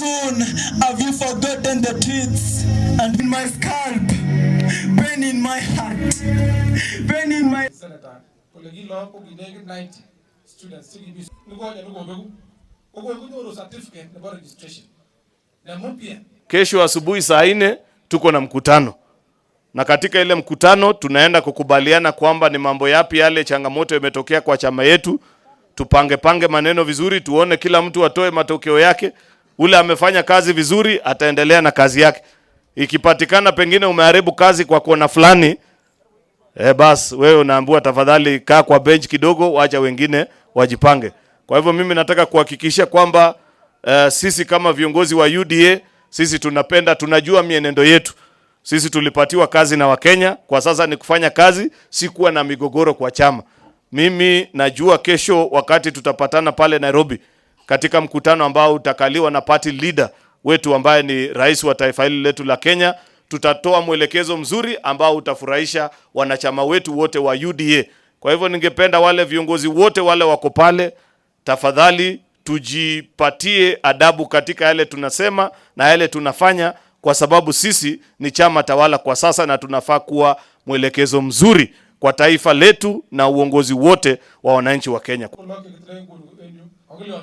Soon have you forgotten the tweets and in my scalp, pain in my heart, pain in my Senator kole ki lagok ko kinekit 90 students chekimi nikonye nikobeku kokoi konyoru certificate nebo registration ne mpya. Kesho asubuhi saa 4 tuko na mkutano, na katika ile mkutano tunaenda kukubaliana kwamba ni mambo yapi yale changamoto imetokea kwa chama yetu. Tupange pange maneno vizuri, tuone kila mtu atoe matokeo yake. Ule amefanya kazi vizuri ataendelea na kazi yake. Ikipatikana pengine umeharibu kazi kwa kona fulani, bas wewe unaambiwa tafadhali kaa kwa bench kidogo, wacha wengine wajipange. Kwa hivyo mimi nataka kuhakikisha kwamba sisi kama viongozi wa UDA, sisi tunapenda, tunajua mienendo yetu. Sisi tulipatiwa kazi na Wakenya, kwa sasa ni kufanya kazi, si kuwa na migogoro kwa chama. Mimi najua kesho wakati tutapatana pale Nairobi katika mkutano ambao utakaliwa na party leader wetu ambaye ni rais wa taifa hili letu la Kenya, tutatoa mwelekezo mzuri ambao utafurahisha wanachama wetu wote wa UDA. Kwa hivyo ningependa wale viongozi wote wale wako pale, tafadhali tujipatie adabu katika yale tunasema na yale tunafanya, kwa sababu sisi ni chama tawala kwa sasa na tunafaa kuwa mwelekezo mzuri kwa taifa letu na uongozi wote wa wananchi wa Kenya. Ko lagok chekitile nguni en yu kakilyon.